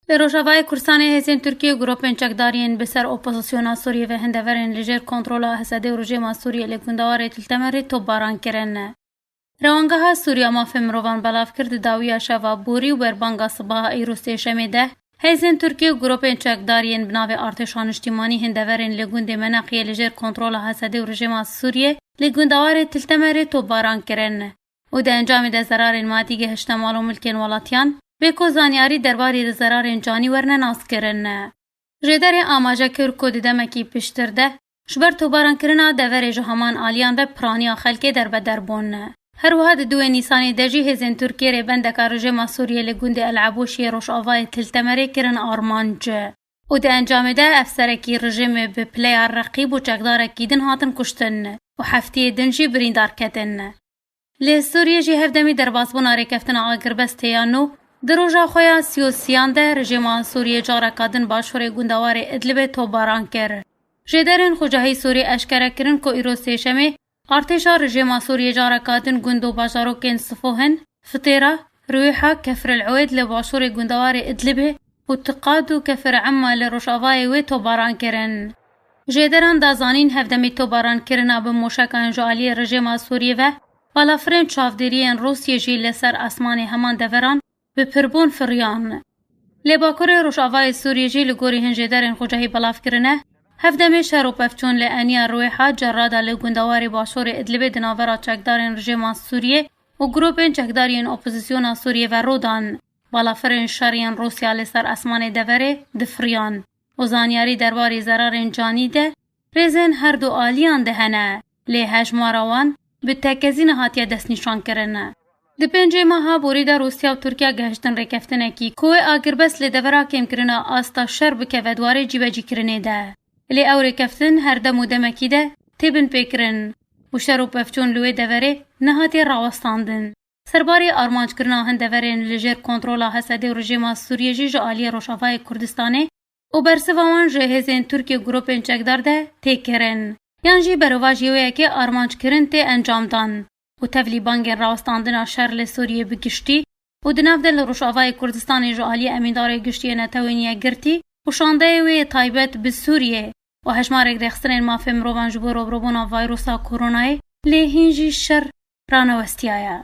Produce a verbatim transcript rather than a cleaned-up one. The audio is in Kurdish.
Li Rojavayê Kurdistanê hêzên Tirkiyê û grûpên çekdar yên bi ser opozisyona Sûriyê ve hin deverên li jêr kontrola H S D û rejîma Sûriyê li gundewarê Til Temerê topbaran kirin. Rewangeha Sûriya Mafê Mirovan belav kir, di dawiya şeva borî û berbanga sibaha îro sêşemê de hêzên Tirkiyê û grûpên çekdar yên bi navê Artêşa Niştîmanî hin deverên li gundê Menaqiyê li jêr kontrola H S D û rejîma Sûriyê li gundewarê Til Temerê topbaran kirin û di encamê de zerarên madî gihişte mal û milkên welatiyan, bê ku zanyarî derbarê di zerarên canî werne naskirin. Jêderê amaje kir ku di demekî piştir de ji ber topbarankirina deverê ji heman aliyan ve piraniya xelkê derbeder bûn. Her wiha di duwê Nîsanê de jî hêzên Tirkiyê rêbendeka rejîma Sûriyê li gundê El Ebûşiyê rojavayê Til Temerê kirin armanc û di encamê de efserekî rejîmê bi pileya reqîb û çekdarekî din hatin kuştin û heftiyê din jî birîndar ketin. Li Sûriyê jî hevdemî derbasbûna rêkeftina agirbestê ya nû di roja xwe ya sî û sêyan de rejîma Sûriyê careka din başûrê gundewarê Idlibê topbaran kir. Jêderên Xwecahî Sûrî eşkere kirin ku îro sêşemê artêşa rejîma Sûriyê careka din gund û bajarokên Sifohin, Fitêra, Ruwêha, Kefr el Ewêd li başûrê gundewarê Idlibê û Tiqad û Kefr Emma li rojavayê wê topbaran kirin. Jêderan da zanîn hevdemî topbarankirina bi mûşekan ji aliyê rejîma Sûriyê ve balafirên çavdêriyên Rûsiyê jî li ser asmanê heman deveran bi pirbûn firiyan. Lê Bakurê Rojavayê Sûriyê jî li gorî hin jêderên xwecahî belav kirine, hevdemê şer û pevçûn li eniya Ruwêha Cerrada li gundewarê başûrê Idlibê di navbera çekdarên rejîma Sûriyê û grûpên çekdar yên opozisyona Sûriyê ve rû dan. Balafirên şer yên Rûsya li ser esmanê deverê difiriyan û zanyarî derbarê zerarên canî de rêzên her du aliyan de hene, lê hejmara wan bi tekezî nehatiye destnîşankirin. Di pêncê meha borî de Rûsya û Tirkiye gehiştin rêkeftinekî ku wê agirbest li devera kêmkirina asta şer bikeve di warê cîbecîkirinê de. Lê ew rêkeftin her dem û demekî de tê binpêkirin û şer û pevçûn li wê deverê nehatiye rawestandin. Serbarê armanckirina hin deverên li jêr kontrola H S D û rejîma Sûriyê jî ji aliyê Rojavayê Kurdistanê û bersiva wan ji hêzên Tirkiyê û grûpên çekdar de tê kirin. Yan jî berovajiyê wê yekê armanckirin tê encamdan û tevlî bangên rawestandina şer li Sûriyê bi giştî û di nav de li Rojavayê Kurdistanê ji aliyê Emîndarê Giştî yê Netewên Yekgirtî û şandeyê wê yê taybet bi Sûriyê û hejmarek rêxistinên mafê mirovan ji bo robirobûna vayrusa koronayê lê hîn jî şer ranewestiyaye.